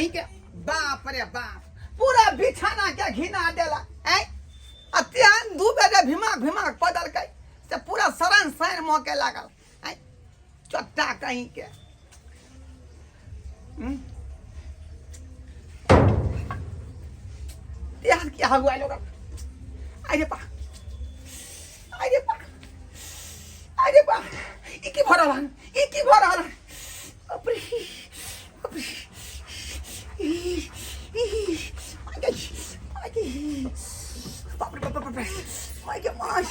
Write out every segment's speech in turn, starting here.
कहीं के। बाप रे बाप, पूरा बिछाना के घिना देला। ऐ आ तेहन 2 बेर भीमाक भीमाक पदलकै से पूरा सरन सैन मौके लागल। ऐ चट्टा कहीं के। तेहन किया हगुआ लोग। अरे बा, अरे बा, अरे बा, ई की भऽ रहल हन? ई की भऽ रहल हन? बाप रे, बाप रे। ई, ई, माय गे, माय गे। बाप रे, बाप रे, बाप रे। माय गे, my.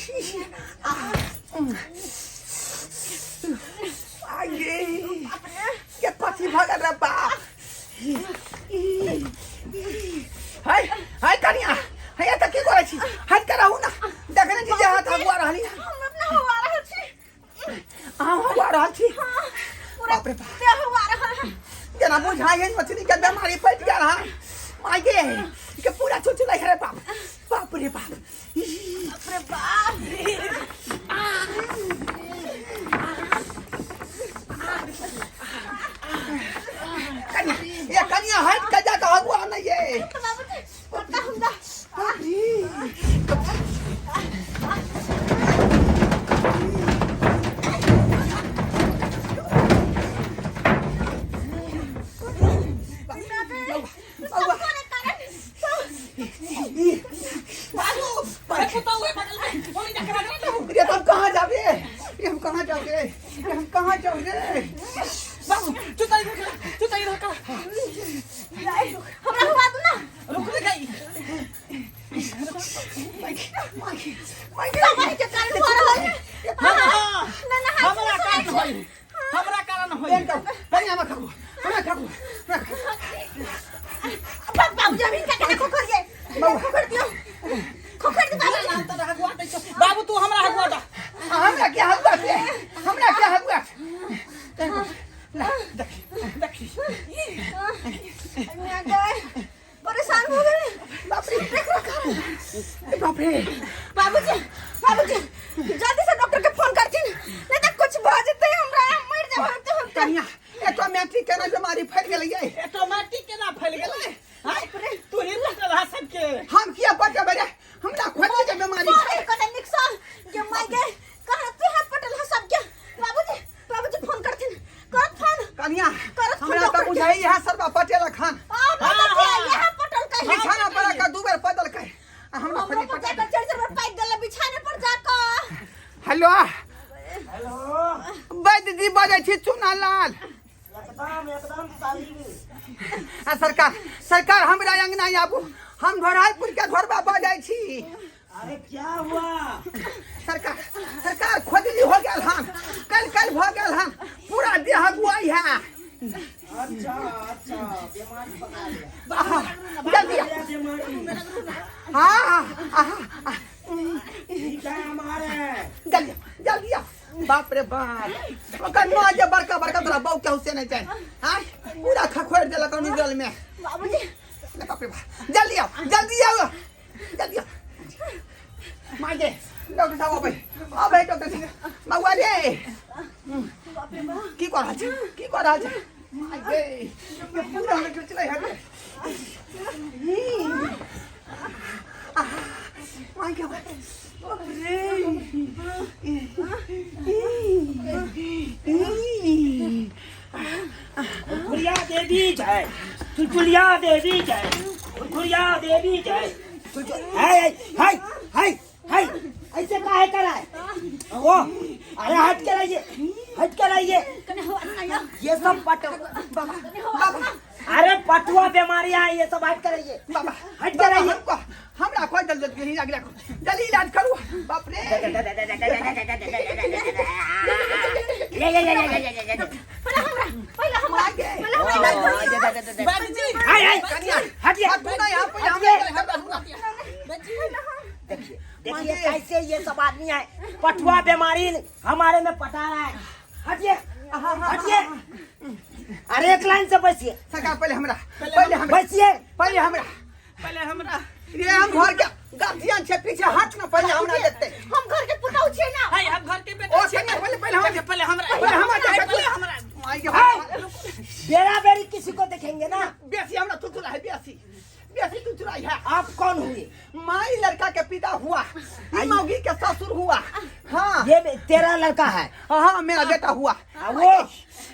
ई, आ, उम। माय गे। के कथी भऽ गेल रे बाप? ई, ई, ई। हाय, हाय कनिया, हाय एतऽ की करै छी? हटि कऽ रहू ने। देखने छी जे हाथ हगुआ रहली। हम अपना हवा रहल छी। अहाँ हगुआ रहल छी? पूरा बाप रे बाप। देह हवा रहल है। जेना बुझाइ है मछली के बीमारी फटि गेल हन। माय गे, के पूरा चुचुलै है रे बाप। बाप रे बाप। ई, बाप रे बाप। कनिया, ये कनिया हटि कऽ जा कऽ हगुआ नहि ये। बाबूजी, पक्का हमरा। बाप रे। सब कोने कारण सब। ई, बाबू, अरे पुतहु है बगल में, ओनी जाके रगड़ लहू। रे हम कहाँ जाब रे? रे हम कहाँ जाब रे? रे हम कहाँ जाब रे? बाबू, चुताई रख, चुताई रख। हमरा हुआ दू ना। रुक रे गई। समय के कारण हो रहल है। हाँ, हाँ। ना ना, हाथ हमरा से कारण होई, हमरा कारण होई। कनिया हमरा खाबू, हमरा खाबू, हमरा खाबू। बाप बाबूजी, हम इनका केना खोखरिए? खोखर दियो, खोखर दियो बाबूजी। ना तर हगुआ दै छौ। बाबू, तू हमरा हगुआ दा। हमरा के हगुआ से, हमरा के हगुआ। देखी। मैं गए परेशान हो गए। बाप रे, बाप रे। बाबूजी, बाबूजी, जल्दी से डॉक्टर के फोन करथिन, नहीं तो कुछ भ जेतै हमरा, हम मर जाब हम तो, हम तो। कनिया, ऑटोमेटिक केना बीमारी फैल गेलै ये? ऑटोमेटिक केना फैल गेलै? हाय, तू ही पटल हा सबके। हम किया पटेबै रे? हमरा खोजले के बीमारी। अरे कने निकसा जे माय गे, कहाँ तू हाथ पटल हा सबके? बाबूजी, बाबूजी, फोन करथिन, करत फोन। कनिया, करत फोन हमरा तऽ डॉक्टर के। बुझाइ है सरबा पटेल खान। आ पटल के यहाँ पटल कहीं। बिछाना पर के 2 बेर पटल के आ हमरा हमरो खोजली पर पटल। जाकर चढ़ चढ़ पाइक गेल बिछाने पर जाकर। हेलो। हेलो। वैद्य जी बजै छी, चुना लाल। एकदम एकदम सही। आ सरकार, सरकार, हमरा अंगना आबू, हम ढोराईपुर के घरबा बजै छी। अरे क्या हुआ? सरकार, सरकार, खोजली हो गेल हन, कल कल भऽ गेल हन, पूरा देह गुआई है। अच्छा अच्छा, बीमारी पकड़ लिया। आहा, जल्दी आ। गया बीमारी। हाँ हाँ, आहा, आहा, ठीक है, हम आ रहे हैं। जल्दी आ, जल्दी आ। बाप रे बाप, ओकर माँ जे बड़का बड़का तोरा बहू के हुसैन छै। हाँ, पूरा खखोरि देलक हन उजल में। बाबूजी। बाप रे बाप, जल्दी आओ, जल्दी आओ, जल्दी आओ। माँ गे, डॉक्टर साहब अबै, अबै डॉक्टर साहब। बौआ रे, की कऽ रहल छै, की कऽ रहल छै? माँ गे, ये पूरा हमरा चुचलै है रे। आहा, माँ गे, बाप रे। खुरिया देवी जय, चुलचुलिया देवी जय, खुरिया देवी जय। हाय हाय हाय हाय, ऐसे काहे कर है वो? अरे हट के रहिए, हट के रहिए। कने हुआ ना या। ये सब पट बाबा, बाबा। अरे पटुआ बीमारी है ये सब, हट के रहिए। बाबा, हट के बाबा, रहिए। हमको हमरा खोज जल्दी जल्दी अगला को जल्दी इलाज करू। बाप रे। ले ले ले ले ले ले ले। पहले हमरा, पहले हमरा, माँ गे। पहले हमरा इलाज करियो। बाबूजी। हाय हाय। कनिया, हटिए। हटू ना यहाँ पे, हमरा हटू ना। देखिए देखिए कैसे ये सब आदमी है, पटुआ बीमारी हमारे में पटा रहा है। हटिए हटिए, अरे एक लाइन से बैठिए। सरकार, पहले हमरा, पहले हमरा। बैठिए। पहले हमरा। पहले हमरा। रे हम घर के गार्जियन छे, पीछे हट ना, पहले हमरा देखते। हम घर के पुतहु छियै ना। हाय, हम घर के बेटा ओ छियै। कनिया, पहले पहले हमरा। पहले हमरा। पहले हमरा। पहले हमरा। माय गे। हाय। बेरा बेरी किसी को देखेंगे ना। बेसी हमरा चुचुरा है, बेसी बेसी चुचुरा है। आप कौन हुए? माई लड़का के पिता हुआ, ई मौगी के ससुर हुआ। हाँ ये तेरा लड़का है? हाँ, मेरा बेटा हुआ। आ, वो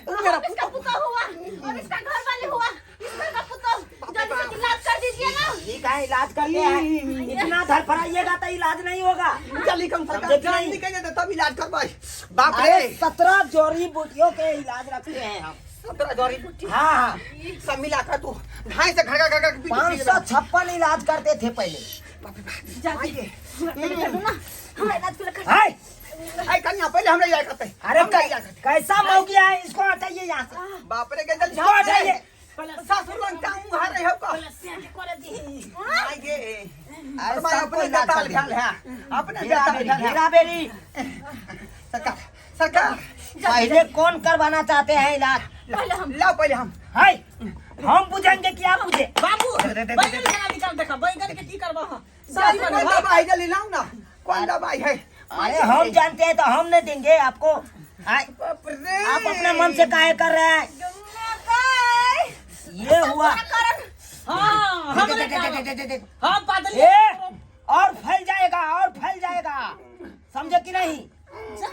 वो मेरा इसका पुता हुआ और इसका घर वाले हुआ, इस घर का पुता। जल्दी से इलाज कर दीजिए ना। ठीक है, इलाज करते हैं। इतना धड़फड़ाइएगा तो इलाज नहीं होगा। जल्दी कम सरकार समझे कि जान नहीं? निकल जाते तब इलाज करवाई। बाप अरे रे, 17 जड़ी बूटियों के इलाज रखते हैं हम। 17 जड़ी बूटी? हाँ हाँ। सब मिला कर तू ढाई से घड़ा घड़ा के 556 इलाज करते थे पहले। आइए। ना हमरा इलाज के लिए। हाय आई कन्या, पहले हमरा इलाज करते। अरे हमरा इलाज करते। कैसा मौगिया है, इसको हटाइए यहाँ से। बाप रे, के जल्दी इसको हटाइए। सासुर लंग चाऊ हारे हो का। आइए। अरे हमारे सबको अपने इलाज बेटा कर ध्यान दीजिए। है, अपने घेरा बेटा बेरी, ध्यान है। घेरा बेरी। सरकार सरकार, पहले कौन करवाना चाहते हैं इलाज? पहले हम। लाओ पहले हम। हाय, हम बुझेंगे कि आप बुझे? बाबू, बैगन केना निकाल देखा, बैगन के की करबा? सही कौन बनबा। दवाई जल्दी लाओ ना, कौन दवाई है? अरे हम जानते हैं तो हम नहीं देंगे आपको। हाय, बाप रे, आप अपने मन से काहे कर रहे हैं? ये हुआ। हाँ, हमरे कारण। हाँ, पादल। ए, और फैल जाएगा, और फैल जाएगा, समझे कि नहीं? जा,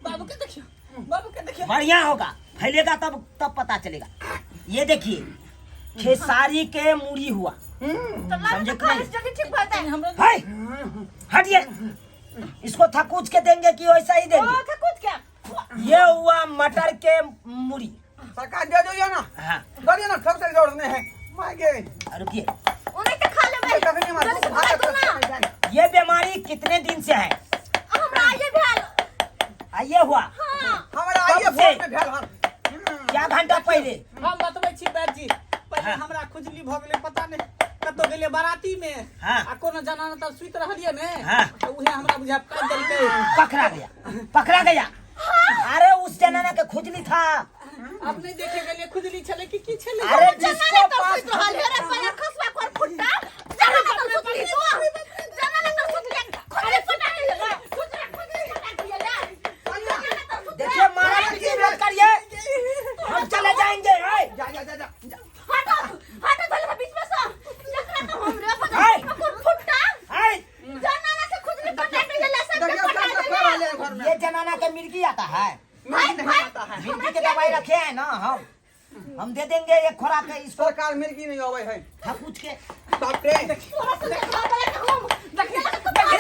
बाबू के देखियो, बाबू के देखियो। बढ़िया होगा, फैलेगा तब तब पता चलेगा। ये देखिए, खेसारी के मूड़ी हुआ। तो लाओ। समझे तो कि नहीं? जल्दी ठीक होता है। हमरो। हाय, हटिए। इसको थकूच के देंगे कि वैसा ही ओ देंगे? था कुछ क्या? ये हुआ मटर के मूड़ी। सरकार दे दो ये ना। हाँ। दे ना, सबसे जोड़ने हैं मागे। रुकिए। ओने तो खा लेबै। कखनी मार जल्दी से खा दो ना। ये बीमारी कितने दिन से है? हमरा आइए भेल। आइए हुआ? हाँ। हमरा आइए कब से? फोन में भेल हन। क्या घंटा पहले? हम बतबै छी वैद्य जी, पहिले हाँ। हमरा खुजली भऽ गेलै, पता नहि कतौ गेलियै बाराती मे। हाँ। आ कोनो जनाना तब सुति रहलियै ने। हाँ। तऽ उहे हमरा बुझा काटि देलकै। पकड़ा गया, पकड़ा गया। अरे उस जनाना के खुजली था। आब नहि देखे गेलियै खुजली छलै कि की छलै। अरे जनाना जिसको तर पास सुति रहल हे रे, पैर खसबा कर फुट्टा। जनाना तर सुतली तू, जनाना तर सुतली, खुजली फटा के ले, खुजली खुजली फटा के ले। जनाना तर सुतली। देखिए, मारा पीटी मत करिए, हम चले जाएंगे। ओए, जा जा जा जा जा। हटो हटो, धले बीच में से जकरा तो हम रे पता हाय। कर फुट्टा। हाय। जनाना से खुजली फटा के ले, सब के देखियो फटा क्या के कर ले। रहे घर में। ये जनाना के मिर्गी आता है। मिर्गी नहीं आता है। मिर्गी के दवाई रखे हैं ना हम दे देंगे एक खुराक है इसको। सरकार, मिर्गी नहीं आवे है। थकूच के। बाप रे। तोरा से देखबा बला के हम देखी। देखी,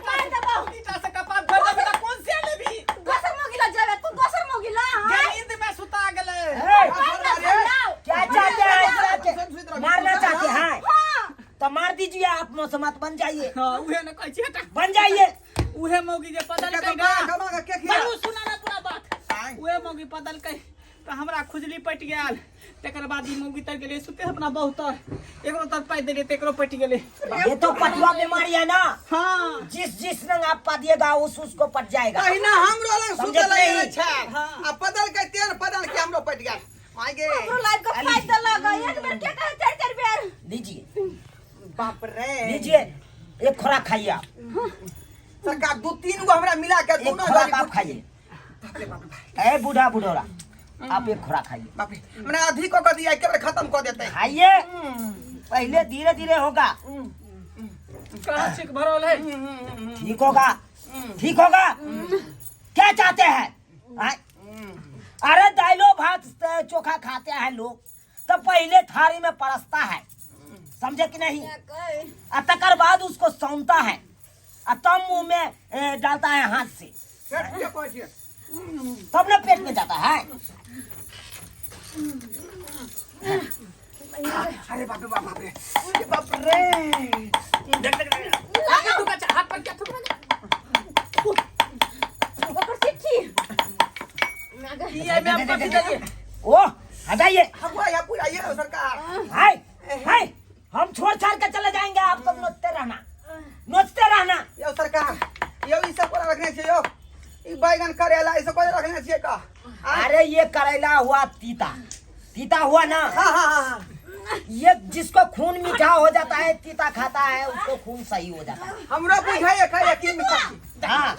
मार देबो। ईटा से कपार फोड़ि देबै तऽ कोन से लेबही? दोसर मोगिला जाबे तू, दोसर मोगिला। जे नींद में सुता गेलै। ए, मार ना समझाओ। क्या चाहते हैं ऐसा? मारना चाहते हैं? हाँ। तो मार दीजिए आप, मौसमात बन जाइए। हाँ, उहे ने कहै छी, हटा। बन जाइए। उहे मौगी जे पदलकै कमा ना। कमा के खिया। बाबू, सुना ना पूरा बात। आय। उहे मौगी पदलकै तऽ हमरा खुजली पटि गेल। तकर बाद ई मौगी तर गेलै सुते अपना बहुत तर, एकरो तर पाइ देलियै तऽ एकरो पटि गेलै। ये तो पटुआ बीमारी है ना। हाँ। जिस जिस रंग आप पा दिएगा, उस उसको पट जाएगा। तहिना हमरो लग समझे सुतल नहीं? रहे छै। हाँ। आ बदल के तेल बदल के हमरो पटि गेल आगे। हमरो लाइफ का फायदा लगा, एक बेर के कहे, चार चार बेर। लीजिए। बाप रे। लीजिए, एक खुराक खाइए आप। सरकार, दू तीन गो हमरा मिला के एक दोनों खुराक जड़ी आप खाइए। ए बूढ़ा बुढ़ोरा, आप एक खुराक खाइए। बाप रे, हमरा आधी को कर दिया, एक बार खत्म कर देते। खाइए पहले, धीरे धीरे होगा। कहाँ छिक भरल है? ठीक होगा, ठीक होगा। क्या चाहते हैं आय? अरे दालों भात से चोखा खाते हैं लोग तो पहले थाली में परसता है, समझे कि नहीं? आ तकर बाद उसको सौंपता है आ तब मुंह में डालता है हाथ से। पेट के कहै छियै। तब ना पेट में जाता है। अरे बाप रे बाप, बाप रे, अरे बाप रे। देख देख देख, आगे थूका छै, हाथ पर क्या थूका? ओकर चिट्ठी। ई एहिमे हम कथी देलियै? ओ हटाइए। हगुआ या पूरा ये सरकार। हाय हाय, हम छोड़ छाड़ के चले जाएंगे, आप सब नोचते रहना, नोचते रहना। यौ सरकार यौ, ई सब कोना रखने छियै यौ? ई बैगन, करेला, ई सब कोना रखने छियै का? अरे ये करेला हुआ, तीता तीता हुआ ना। हाँ हाँ हाँ हाँ। ये जिसको खून मीठा हो जाता है, तीता खाता है, उसको खून सही हो जाता है। हमरो बुझाइए खाइए की मिठा। हाँ।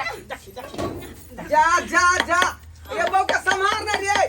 जा जा जा, ये बहू के संभार नहीं रे।